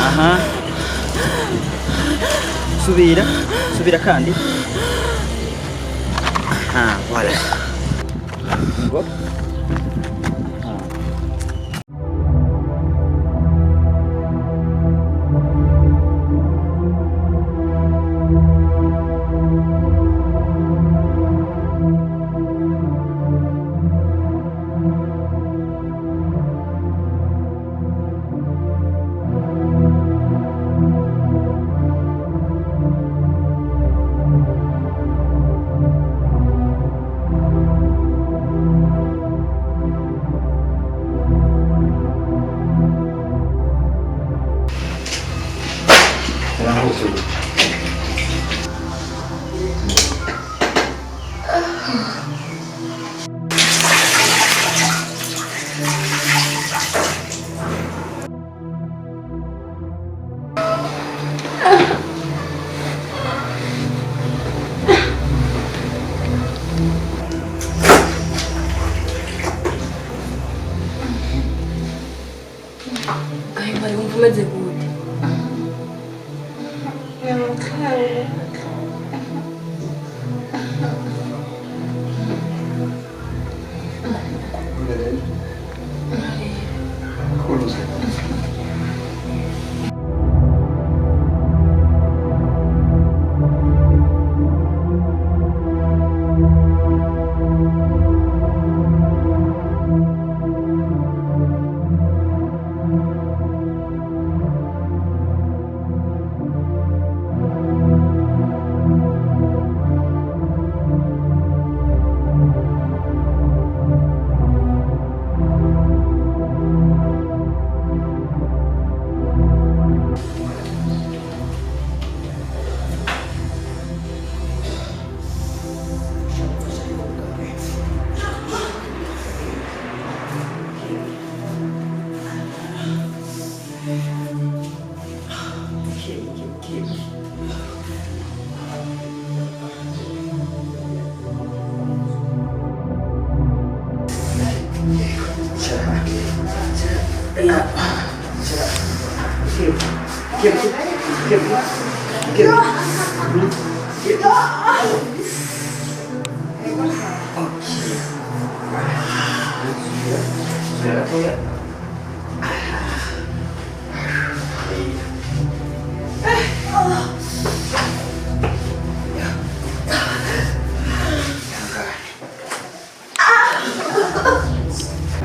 Aha, subira, subira kandi. Aha, voilà. Ngo. Gahimari, wumva umeze gute?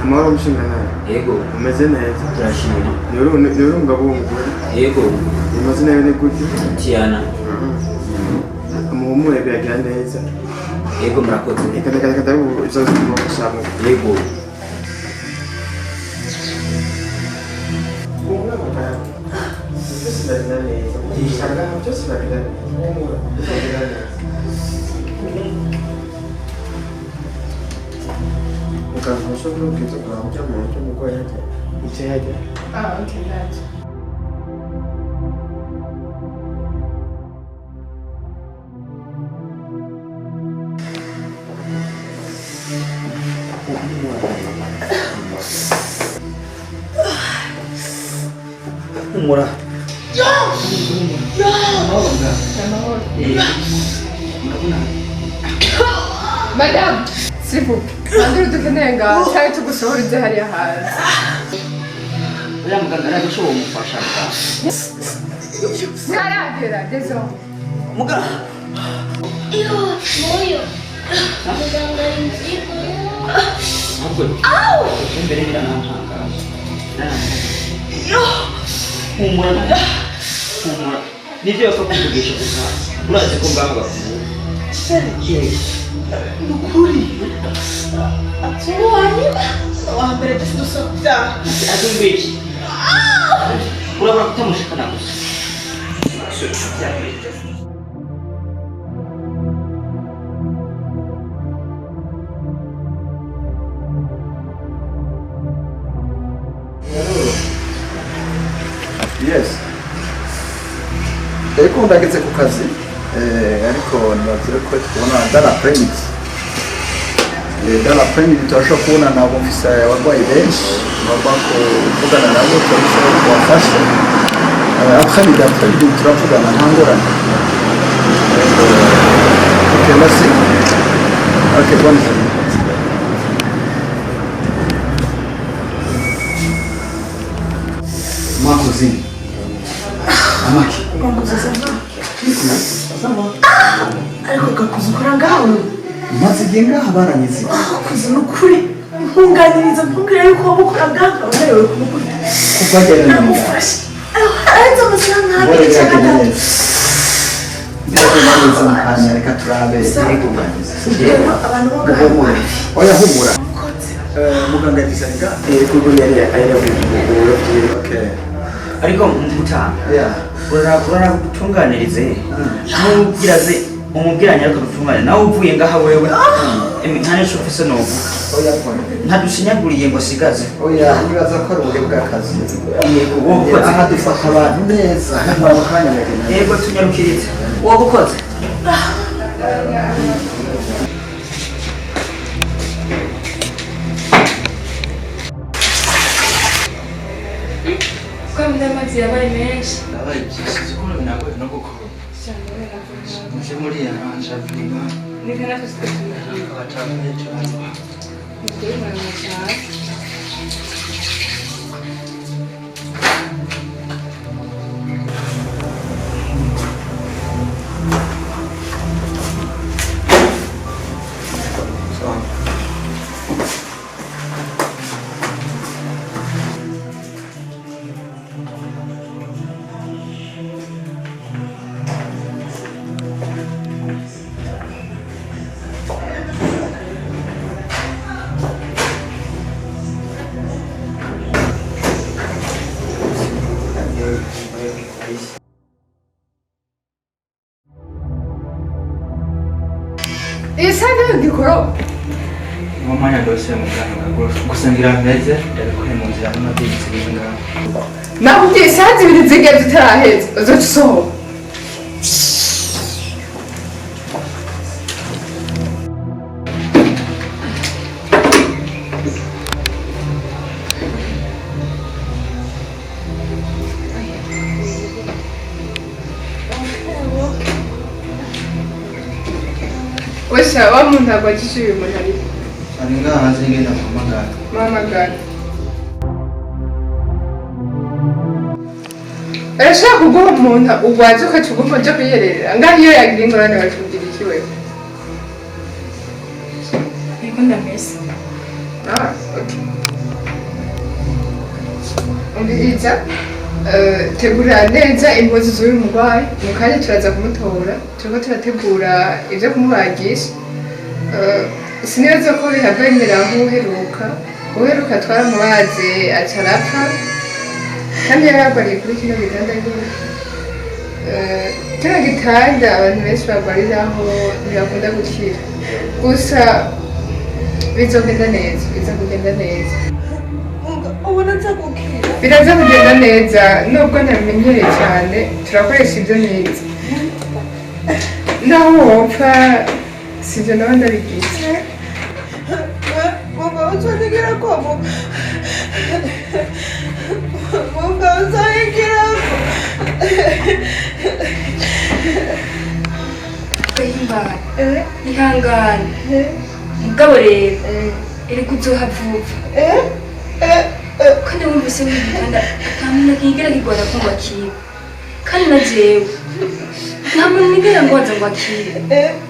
Amahoro mushinga. Yego. Umeze neza? Turashima. Ni urumva bumugore? Yego. Amazina yawe ni gute? Tiana. Muhumure, biragira neza. Yego, murakoze. Reka, reka, reka, ndabibuza kumufasha. Yego. Byose biragira neza. Byose biragira neza. Humura, byose biragira neza. Muganga, ushobora kubwira kuraba ujya mu buryo umurwayi hajya icyo yajya? Ah, okay, ntacyo. Humura. Amahoro. Murabona. Madamu, s'il vous plaît, mandure dukeneye ngaha cyangwa tugusohora ujye hariya hanze. Uriya muganga arabishoboye umufasha. Ntaragera, désolé. Muganga. Moyo. Muganga inzigo. Ahubwo imbere biranantangaje. Humura, humura. Nibyo bapfa kuvugisha gusa, urazi ko ngaho bakuvura. Ni ukuri uwanyuma wa mbere dufite dusabya. Azumva iki? Urabura kutamushikana gusa. Yes. Ariko ndageze ku kazi, ariko nibazire ko tubona dans l'après-midi. Dans l'après-midi turashobora kubona nabo, mfise abarwayi benshi bagomba kuvugana nabo, turabishobora kubafasha. Après-midi turavugana, nta ngorane. Ok, merci. Ok, bonne journée. Ma cousine. Amaki. Ariko gakuze ukora ngaho? Maze igihe ngaha, baranyize. Kuze, ni ukuri ntunganyiriza, ntubwire yuko waba ukora ngaho, nkaba narewe kumukuri. Kuva ryari? Namufashe aretse amasaha Mbore nk'abiri cyangwa biragenda atatu. neza. Biragenda neza mu kanya, reka turabe ibitunganyiza. Rero abantu bo ngaho Muhumure. Oya, humura. Muganga yagize ngaha. Kuko yari yavuye mu biro byiwe. Okay. Ariko mutanga urara gutunganirize n'ubwiraze umubwiranye, ariko dutungane nawe uvuye ngaha wewe. Nta n'icyo ufise novuga. Oya, pone. Ntadushinyaguriye ngo asigaze. Oya, nibaza ko ari uburyo bw'akazi. Yego, wowe ukoze. Aha dufata abantu neza. Humura, mu kanya biragenda neza. Yego, tunyarukiritse, wowe ukoze. Kuko amazi yabaye menshi. Yabaye byinshi, zikuru binagoye no gukora. Muje muri yaranja vima. Reka natwe tugatuma. Abatamye cyane. Nukuri muranywa cyane. Iyi saha ntayo gikoropa. Uwo mwanya ndose muganga gusa ngira meze ndabikuye mu nzira n'amategeko biri ngaho. Nakubwiye isaha 2 zigeze utaraheza, uzoca usohoka. Wesha wa muntu agwajije uyu muntu ari Ari ngaha hanze, ngenda muhamagara. Muhamagara. Urashobora kuguha umuntu ugwaje ukaca uguma uja kuyerera ngaho? Iyo yagira ingorane bacugira iki wewe? Niko ndamesa. Ah, okay. Umviriza, tegura neza impuzu z'uyu murwayi, mu kanya turaza kumutora, turiko turategura ivyo kumubagisha. Sinibaza ko bihava bimera nk'uheruka. Uheruka twaramubaze aca arapfa, kandi yari yarwariye kuri kino gitanda nyene. Kino gitanda abantu benshi barwariraho ntibakunda gukira. Gusa bizogenda neza, biza kugenda neza. Ubona nza gukira? Biraza kugenda neza, nubwo ntabimenyereye cyane, turakoresha ibyo neza. Naho wopfa sibyo nawe ndabigize. Mugabo uzongera kwa mugabo uzongera. Gahimbara, ihangane mugabo rero erega uzohavuva, kandi wumvise w'igitanda ata muntu akigera kigwara ko ngo akire, kandi na jewe nta muntu nigera ngwaza ngo akire.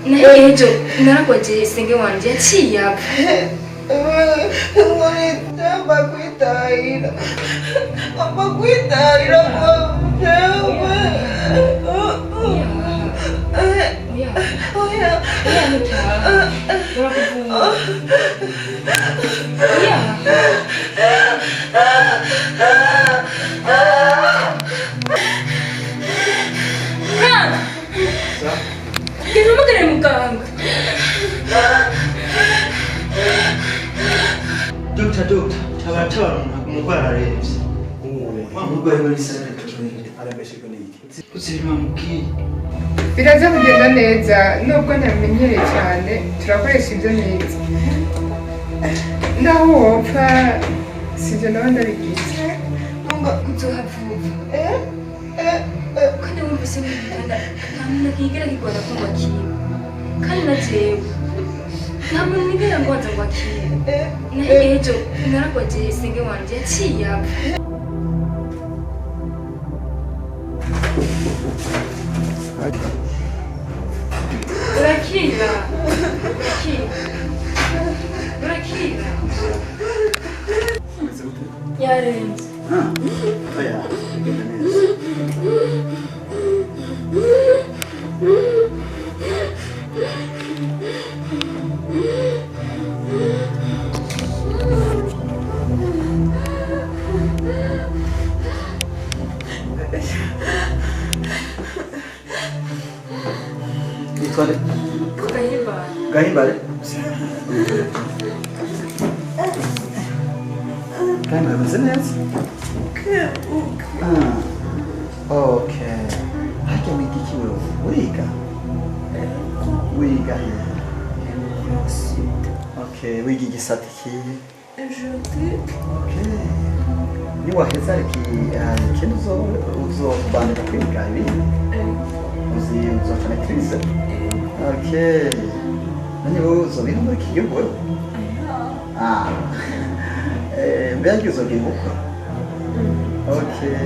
Naho ejo naragwaje senge wanje yaciye apfa. Ngomba kwitahira, ngomba kwitahira kwa jewe. Oya, oya. Oya, ntutaha, barakuvura. Oya. Frank, genda uhamagare muganga. Dr. Dr. Tabara, tabara, umurwayi ararembye. Wa murwayi muri salle turinda. Arembeshejwe n'iki? Uzi bamubwiye. Biraza kugenda neza, nubwo ntabimenyereye cyane, turakoresha ibyo neza. Naho wopfa sivyo nawe ndabigize. Uzohavuva kandi wumvise nk'igitanda nta muntu akigera kigwara ko ngo akibe, kandi na jewe nta muntu nigera ngwaza ngo akibe. Naho ejo naragwaje senge wanje yaciye apfa. Urakira, urakira, urakira. Umeze gute? Yarenze. Ah, oya, bigenda neza. Yitwa nde? Gahimbara. Gahimbare? Gahimbare ameze neza? Ah, okay. Harya wiga iki wewe? Uriga? Wiga he? Okay, wiga igisata ikihe? Okay. Niwaheza ikindi uzobandanya kwiga ibindi? Uzi uzoca maîtrise? Okay. None wowe uzobira muri iki gihugu wewe? Ah. Mbega uzogira ubukwe? Okay.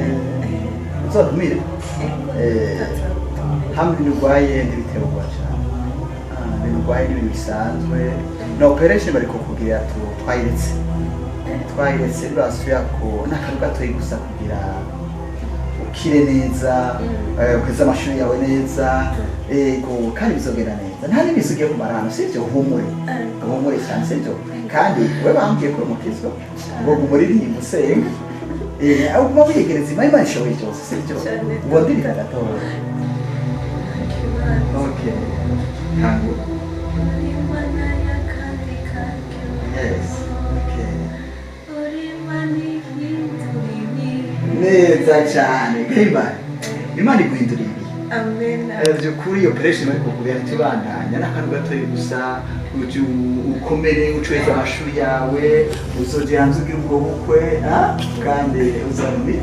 Uzotumire? Hamwe ibintu urwaye ntibiteye ubwoba cane. Ah, ibintu urwaye ni ibintu bisanzwe. Na operation bariko kugira twayiretse. Twayiretse ntibasubira ko n'akantu gatoyi gusa kugira ukire neza, uheze amashuri yawe neza, ego kandi bizogenda neza. Nta n'imisi ugiye kumara hano, sivyo? Uhumure. Uhumure cyane, sivyo? Kandi we bambwiye ko uri umukristo, ngo umuririmba usenga. Aho uguma wiyegereza Imana, Imana ishoboye byose, sivyo? Ngo ndirimba gatoya. Okay. Ntango. Yes. Okay. Neza cyane. Gahimbare. Imana iguhindura ibihe. By'ukuri iyo operation bari kukubwira ntitubandanya n'akantu gatoya gusa uti ukomere ucureze amashuri yawe uzoja hanze ugira ubwo bukwe, ah? Kandi uzarumi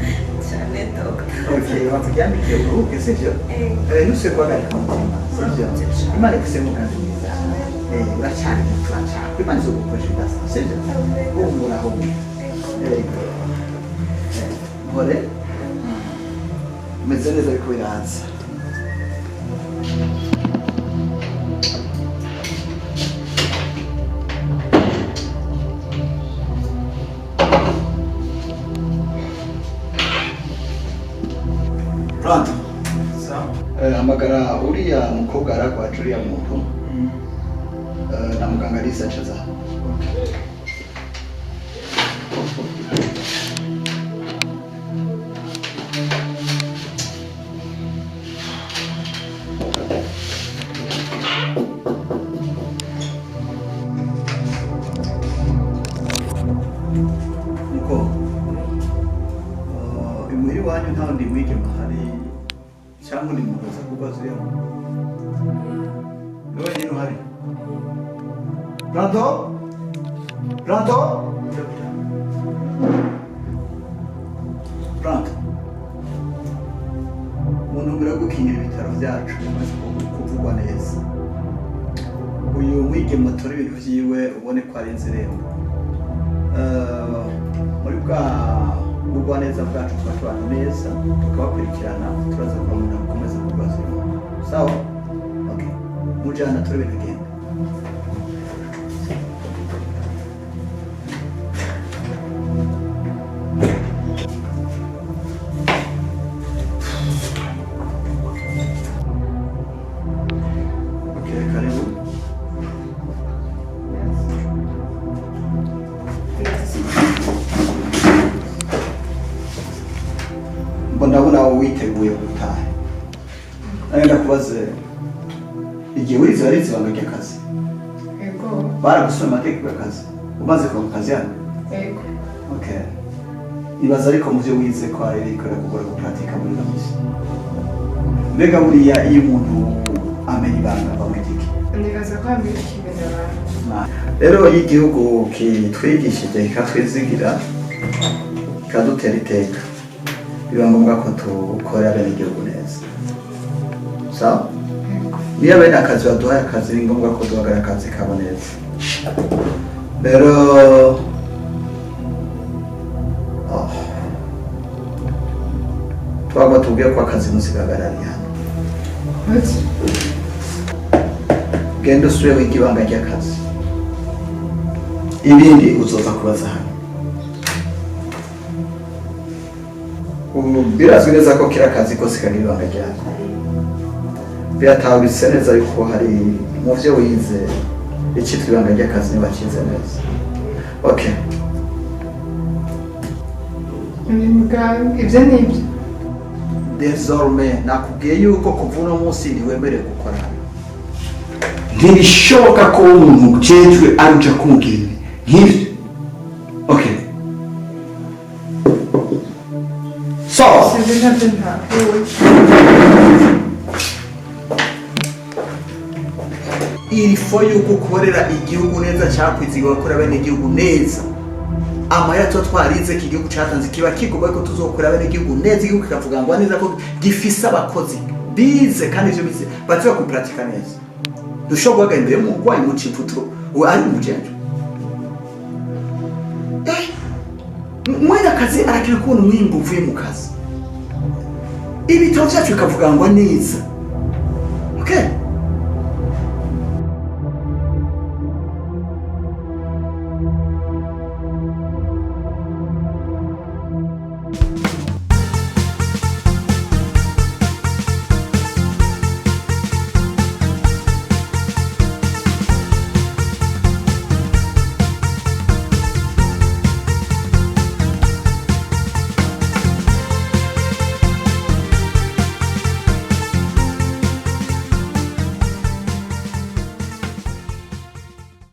Cyane dogita. Okay, baturyamike uruhuke, sivyo? Ntusubiye guhagarika umutima, sivyo? Imana iguse umugambi mwiza. Uracyari muto, uracyari Imana izogukoresha ibidasanzwe, sivyo? Humura, humura. Yego. Mpore umeze neza ariko biraza. Pronto? Sawa. Hamagara uriya mukobwa aragwaje uriya muntu, na muganga Lisa acaza. Muko, imuhira iwanyu nta wundi mwigeme ahari cyangwa undi muntu aza kubaza uriya muntu? Ni wenyine uhari? Pronto? Pronto? Pronto? Mu ntumbero yo gukingira ibitaro byacu bimaze kuvugwa neza, uyu mwigeme atora ibintu vyiwe ubone ko arenze irembo. Muri bwa bugwaneza bwacu tuba tubana neza tukabakurikirana, turaza kubabona gukomeza kubaza uyu muntu. Sawa? Okay. Mujana atora ibintu agenda. Okay, karibu. Mbona ndabona witeguye gutaha. Nawe ndakubaze, igihe wize warize ibanga ry'akazi? Ego. Baragusoma amategeko y'akazi umaze kuva mu kazi hano? Ego. Okay. Ibaza ariko mu byo wize ko ari bikorera kugora guparatika muri ino minsi. Mbega buriya iyo umuntu amenya ibanga bamwita iki? Nibaza ko hamwe ikimenya abantu. Imana. Rero iyo igihugu kitwigishije, kikatwizigira, kikadutera iteka, biba ngombwa ko tukorera bene igihugu neza. Sawa, niyo bene akazi baduhaye akazi, ni ngombwa ko duhagarara akazi kabo neza. Rero oh, twagwa tubwiye ko akazi musigagarariye hano. Genda usubire wiga ibanga ry'akazi, ibindi uzoza kubaza hano. Ubu birazwi neza ko kiriya kazi kose kagira ibanga ryako. Biratahuritse neza yuko hari mu byo wize icyitwa ibanga ry'akazi, ntibakize neza. Okay. Ni muganga, ibyo ni ibyo. Désormais nakubwiye yuko kuva uno munsi ntiwemerewe gukora hano. Ntibishoboka ko umuntu ujejwe ari uja kumubwira ibi nk'ivyo. Okay, so Sinzi, ntabyo ntahuye. Il faut yuko ukorera igihugu neza, cyakwizigiwe gukorera bene igihugu neza. Amahera tuba twarize ko igihugu cyatanze, kiba kigomba ko tuzokorera bene igihugu neza, igihugu kikavuga ngo neza ko gifise abakozi bize kandi ivyo bize baziba kuparatika neza. Dushobora guhagarara imbere y'umurwayi mu ciputuro we ari umujenje. Mwene akazi arakeneye kubona umwimbu uvuye mu kazi, ibitaro byacu bikavuga ngo neza. Okay.